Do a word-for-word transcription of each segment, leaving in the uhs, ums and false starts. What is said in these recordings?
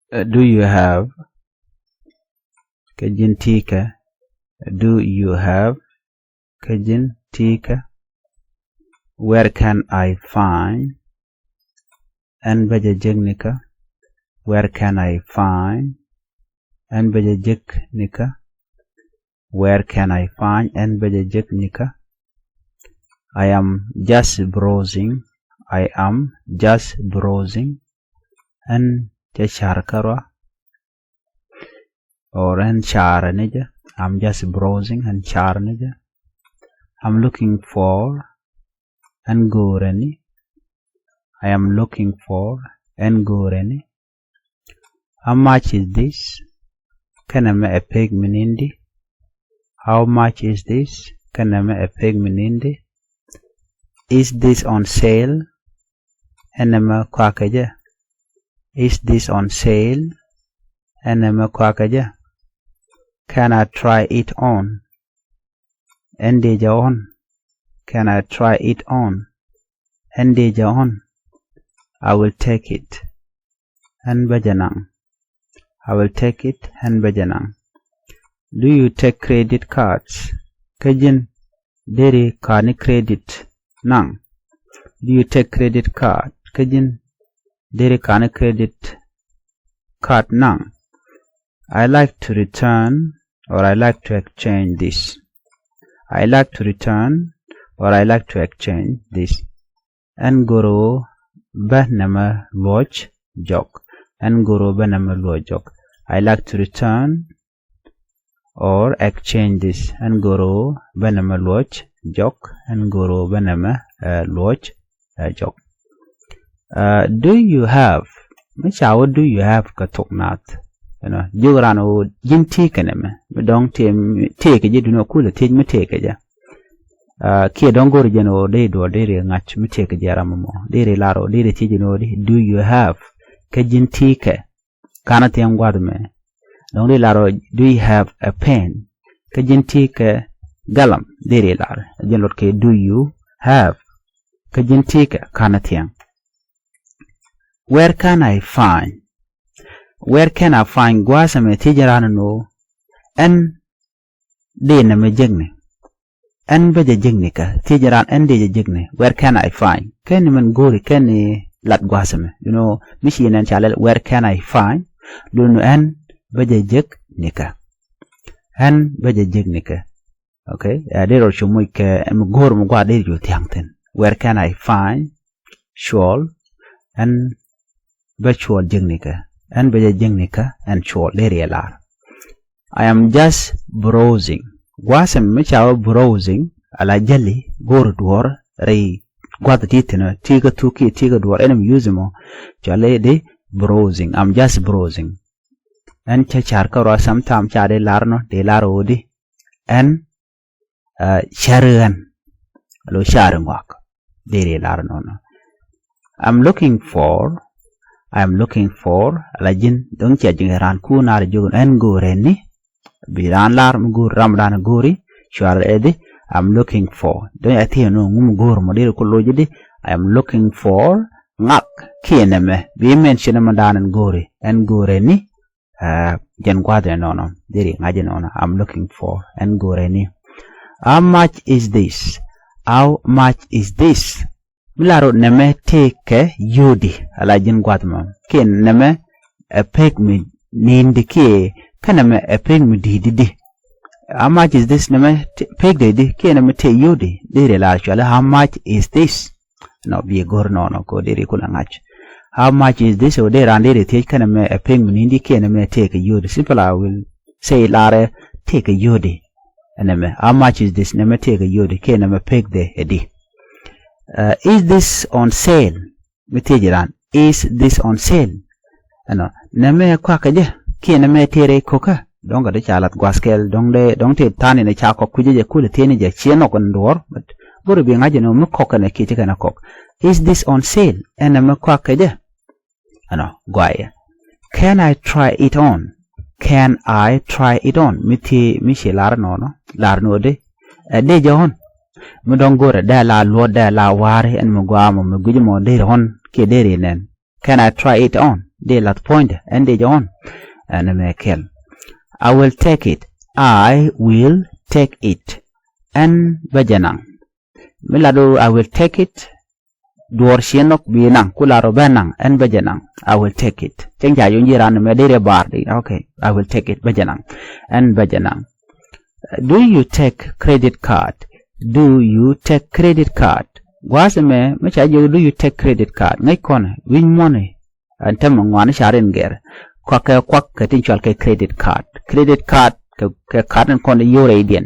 Uh, do you have? Kä ji̱n ti̱i̱ kɛ. Do you have? Kä ji̱n ti̱i̱ kɛ. Where can I find? Ɛn bä jɛ jek nikä? Where can I find? Ɛn bä jɛ jek nikä? Where can I find? Ɛn bä jɛ jek nikä? I am just browsing. I am just browsing. Ɛn cä car kärɔa. Or ɛn car ni jɛ. I'm just browsing. Ɛn car ni jɛ. I'm looking for. Ɛn go̱o̱rɛ ni. I am looking for. Ɛn go̱o̱rɛ ni. How much is this? Kɛnɛ mɛ ɛ pek mi ni̱n di? How much is this? Kɛnɛ mɛ ɛ pek mi ni̱n di? Is this on sale? Ɛnɛ mɛ kɔakɛ jɛ? Is this on sale? Ɛnɛ mɛ kɔakɛ jɛ? Can I try it on? Ɛn dee jɛ ɣɔn? Can I try it on? Ɛn dee jɛ ɣɔn? I will take it. Ɛn bä jɛ naŋ. I will take it. Ɛn bä jɛ naŋ. Do you take credit cards? Kä ji̱n deri ka̱n ni credit naŋ? Do you take credit card? Kä ji̱n deri ka̱n ni credit card naŋ? I like to return or I like to exchange this. I like to return or I like to exchange this. Ɛn go̱ro̱ bä nɛmɛ luɔc jɔk. Ɛn go̱ro̱ bä nɛmɛ luɔc jɔk. I like to return or exchange this. Ɛn go̱ro̱ bä nɛmɛ luɔc jɔk. Ɛn go̱ro̱ bä nɛmɛ, eh, luɔc, eh, jɔk. Uh, do you have? Mi ca wä do you have kɛ thok nath? You know, jiök ran wä ji̱n ti kɛ nɛmɛ. Mi dɔ̱ŋ ti, ti kɛ ji̱ dunɔ kulɛ ti mi ti kɛ jɛ. Uh, kiɛ dɔ̱ŋ go̱r jɛn wä di duɔl di ri ŋa̱c mi ti kɛ jɛ ram mɔ. Di ri lar wä di ri ti jɛn wä di, do you have? Kä ji̱n ti kɛ. Kanɛ thiɛŋ gua̱th mɛ. Dɔ̱ŋ di lar wä, do you have a pen? Kä ji̱n ti kɛ galam di ri lar. Ji̱n lot kɛ do you have? Kä ji̱n ti kɛ kanɛ thiɛŋ. Where can I find? Where can I find? Gua̱a̱th ɛmɛ thiec ran ni ɣöö ɛn dee nɛmɛ jekni. Ɛn bä jɛ jekni kä thiec ran ɛn dee jɛ jekni. Where can I find? Kɛn ni mɛn go̱o̱ri kɛn ni lat gua̱a̱th ɛmɛ. You know, mi ci nɛn ca lɛl where can I find? Lun ɛn bä jɛ jekni kä. Ɛn bä jɛ jekni kä. Okay, ɛ dee rɔ cu moc kɛ ɛn mi go̱o̱r mi gua̱a̱r dee cu thia̱ŋ thi̱n. Where can I find cuɔl? Ɛn bä cuɔl jekni kɛ. Ɛn bä jɛ jekni kɛ ɛn cuɔl dee riɛ lar. I am just browsing. Gua̱a̱th ɛmɛ mi ca wä browsing ala jäli go̱o̱r duɔ̱ɔ̱r rɛy gua̱th ti thi̱n ti kä thuk kiɛ ti kä duɔ̱ɔ̱r ɛn mi use mɔ. Cuali di browsing. I'm just browsing. Ɛn cä car kä rɔ sometime ca dee lar nɔ dee lar wä di. Ɛn, uh, cari ɣän. Alo cari ŋuak. Deri lar nɔnɔ. I'm looking for. I'm looking for. Ala ji̱n dɔ̱ŋ cia ji̱ ran ku nar ji̱ ɛn go̱o̱rɛ ni. Bi ran lar mi go̱o̱r ram dan go̱o̱ri. Cuar ɛdi. I'm looking for. Dɔ̱ŋ ya thiɛ nɔ ŋum go̱o̱r mɔ deri ku lo̱c di. I'm looking for. Ŋak kiɛ nɛmɛ bi mention mɛ dan ɛn go̱o̱ri ɛn go̱o̱rɛ ni. Uh, jɛn gua̱th ɛnɔnɔ deri ŋa̱c ɛnɔnɔ. I'm looking for. Ɛn go̱o̱rɛ ni. How much is this? How much is this? Mi lar ɣöö nɛmɛ tëëkɛ yio̱o̱di ala ji̱n gua̱th mɔ kiɛ nɛmɛ ɛ pek mi ni̱n di kiɛ kä nɛmɛ ɛ pek mi di̱i̱t di. How much is this? Nɛmɛ pek dee di kiɛ nɛmɛ tëë yio̱o̱di deri lar cuali how much is this? Nɔ bi go̱r nɔnɔ ko deri kulɛ ŋa̱c. How much is this? Ɔ dee ran deri thiec kɛnɛ mɛ ɛ pek mi ni̱n di kiɛ nɛmɛ tëëkɛ yio̱o̱di. Simple, I will say larɛ tëëkɛ yio̱o̱di. Ɛnɛmɛ how much is this? Nɛmɛ tëëkɛ yio̱o̱di kiɛ nɛmɛ pek dee ɛ di. Uh, is this on sale? Mi thiec ran, is this on sale? Ɛnɔ nɛmɛ kuakä jɛ kiɛ nɛmɛ tëë rɛy kokä? Dɔ̱ŋ kɛ di ca lath gua̱th kɛl dɔ̱ŋ dee dɔ̱ŋ tëë tha̱a̱n in ca kɔk kui̱cä jɛ kulɛ thiecni jɛ ciɛ nɔk in duɔ̱ɔ̱r. But go̱ri bi ŋa̱c ɛn ɔ mi kɔk kɛnɛ kiɛ ci kɛnɛ kɔk. Is this on sale? Ɛn nɛmɛ kuakä jɛ? Ɛnɔ guayɛ. Can I try it on? Can I try it on? Mi thiee mi ci lar nɔnɔ lar nɔ di. Ɛ dee jɛ ɣɔn. Mi dɔ̱ŋ go̱rɛ dee la luɔt dee la wa̱a̱ri ɛn mi gua̱a̱ mɔ mi gui̱c mɔ dee ri ɣɔn kiɛ dee ri nɛn. Can I try it on? Dee lath puɔ̱nydɛ, ɛn dee jɛ ɣɔn. Ɛn mɛ kɛl. I will take it. I will take it. Ɛn bä jɛ naŋ. Mi lat ɣöö I will take it, duɔ̱ɔ̱r ciɛ nhɔk bi naŋ, ku lar ɣöö bä naŋ, ɛn bä jɛ naŋ. I will take it. Cäŋ ca yɔ̱ŋ ji̱ raan mɛ dee rɛ bar di. Okay, I will take it, bä jɛ naŋ. Ɛn bä jɛ naŋ. Do you take credit card? Do you take credit card? Gua̱a̱th mɛ, mi ca jiök, do you take credit card? Ŋäc kɔn wi̱ny mɔni. Ɛn tämɛ ŋuan ca rin gɛr. Kuak kɛ kuak kɛ tin cɔal kɛ credit card. Credit card kɛ, kɛ card in kɔn yio̱w rɛydiɛn.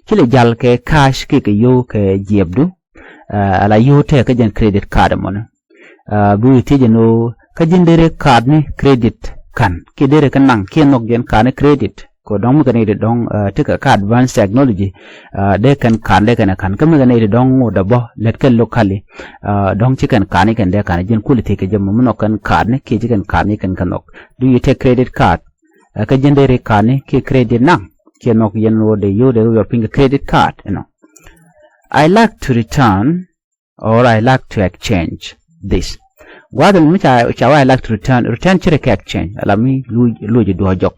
Ci lɛ jal kɛ cash kiɛ kɛ yio̱w kɛ jiɛpdu. Ɛ, ala yio̱w tɛk kä jɛn credit card mɔni. Ɛ, bi wi̱i̱ thiec ɛn ɣöö kä ji̱n deri card ni credit ka̱n kiɛ deri kä naŋ kiɛ nhɔk jɛn card ni credit. Kɛ dɔ̱ŋ mi kɛ nɛy ti dɔ̱ŋ, ɛ, ti kɛ kä advanced technology, ɛ, dee kɛn card dee kɛn ɛ ka̱n. Kä mi kɛ nɛy ti dɔ̱ŋ ŋot ɛ bä lät kɛn locally, ɛ, dɔ̱ŋ ci kɛn card ni kɛn dee ka̱n. Jɛn kuli thiec kɛ jɛ mɔ mi nhɔk kɛn card ni kiɛ ci kɛn card ni kɛn kɛ nhɔk. Do you take credit card? Ɛ, kä ji̱n deri card ni kiɛ credit naŋ kiɛ nhɔk yɛn ɣöö dee yio̱w dee rɔ yɔr piny kɛ credit card, you know. I like to return or I like to exchange this. Gua̱a̱th mi ca, ca wä I like to return, return ci ri kɛ exchange, ala mi luc, luc duɔ̱ɔ̱c jɔk.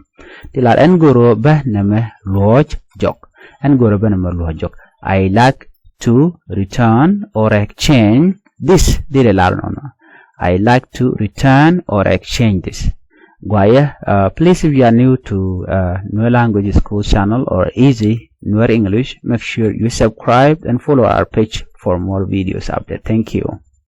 Ti lar ɛn go̱o̱r ɣöö bä nɛmɛ luɔ̱ɔ̱c jɔk. Ɛn go̱o̱r ɣöö bä nɛmɛ luɔ̱ɔ̱c jɔk. I like to return or exchange this. Dee ri lar nɔnɔ. I like to return or exchange this. Guayɛ, uh, please, if you are new to, uh, Nuer Language School channel or Easy Nuer English, make sure you subscribe and follow our page for more videos update. Thank you.